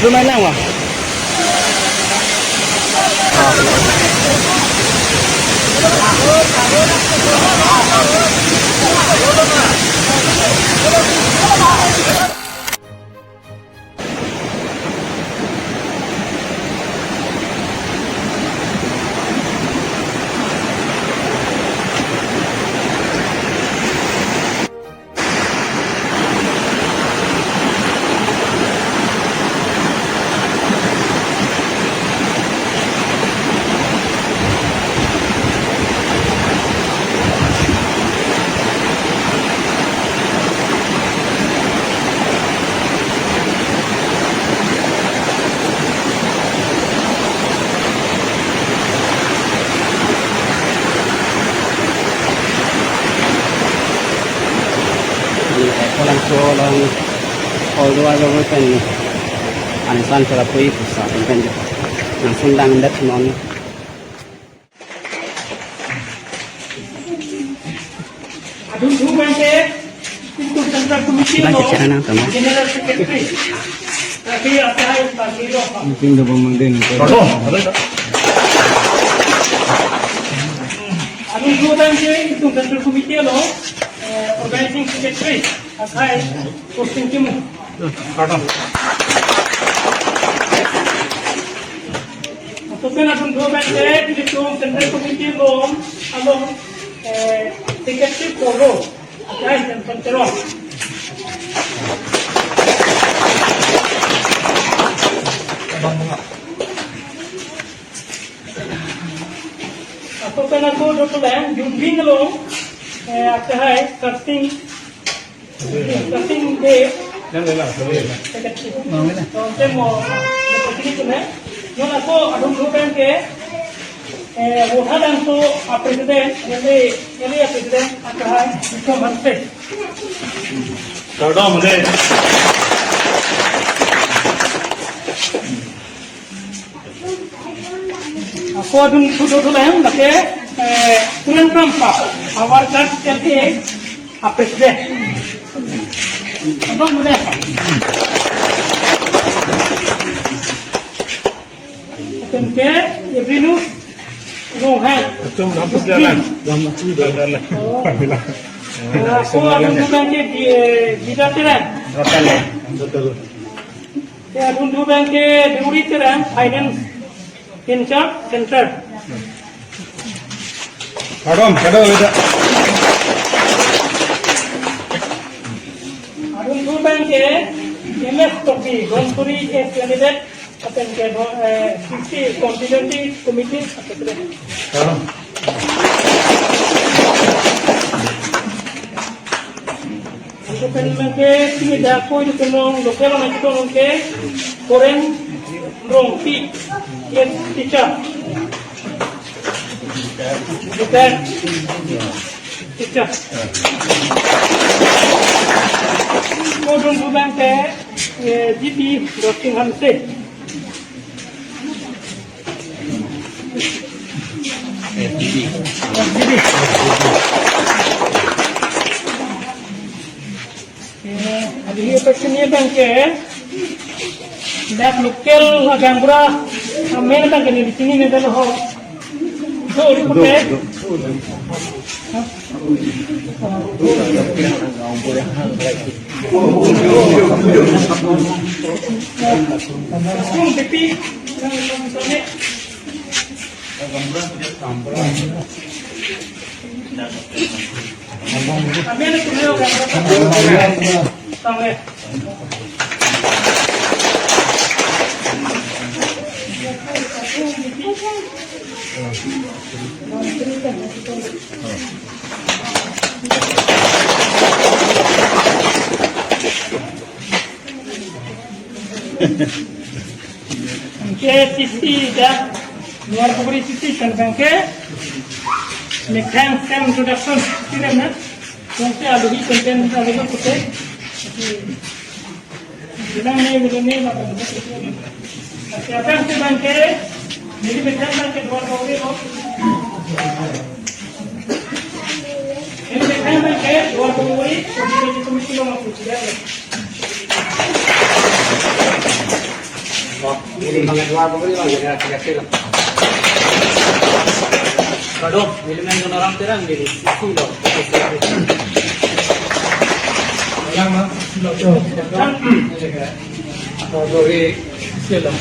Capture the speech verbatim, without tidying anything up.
Lumai lang, wah. Kolangso along hall do-an along pen anisan kalapu-i pusi pen nangsun dang det non. Adung thu bangke, itu Central Committee Bang along, kecil nang teman. General Secretary. Tapi apa yang bagi lo? Mungkin udah bang mangdeng. Adung thu bangke, itu Central Committee along, eh, Organizing Secretary. Akhai, posting kimu. Atau pen adung thu bangke, itu Central Committee along, along, eh, Secretary Koro. Akhai, Johnson Teron. Atau pen ako dothulang, Youth Wing along, eh, akhai, Karsing, Karsing Deb. Secretary. Tongte mo, secretary tu na. Non ako adung thu bangke, eh, Wotha Langso a-president, ele, ele a-president, akhai, Bikram Hanse. Kardom, dei. Ako adung thu dothulang, lake, eh, Tulen Krampa, our church L A, a-president. Abang mo dei. Atum ke, Evrinus Ronghang. Atum kampus jalan. Jam aci jalan. Oh. Ako adung thu bangke, eh, Bida Terang. Rotan ya. Betul. Ya, adung thu bangke Deuri Terang, Finance in charge, Central. Kardom, kardom, beda. Adung thu bangke M S Topi, Dhonsuri East candidate, atum ke, eh, sixty Constituency Committee Secretary. Kardom. Anke pen bangke, sini dak ko itu kenong local anak itu nong ke, Koreng Rongpi, head teacher. Retired teacher. Ko adung thu bangke, eh, G P Rosing Hanse. Adi hi operation ye bangke, dak local gaonbura amen bangke neli chini ne dalo ho. Do, do, do. Anke sisi dak, luar pukri sisi kan bangke, methang sem introduction, tidak na? Kongsi alu hi konten alu ko pute. Bilang ni, bilang ni, apa? Siapa yang bangke? Jadi methang bangke dua kali lo. Ini methang bangke dua kali, jadi komisi lo mau tidak? Kardom, Milimen Jonaram Terang, diri, isi lo. Yang ma, isi lo. Kardom, isi lo.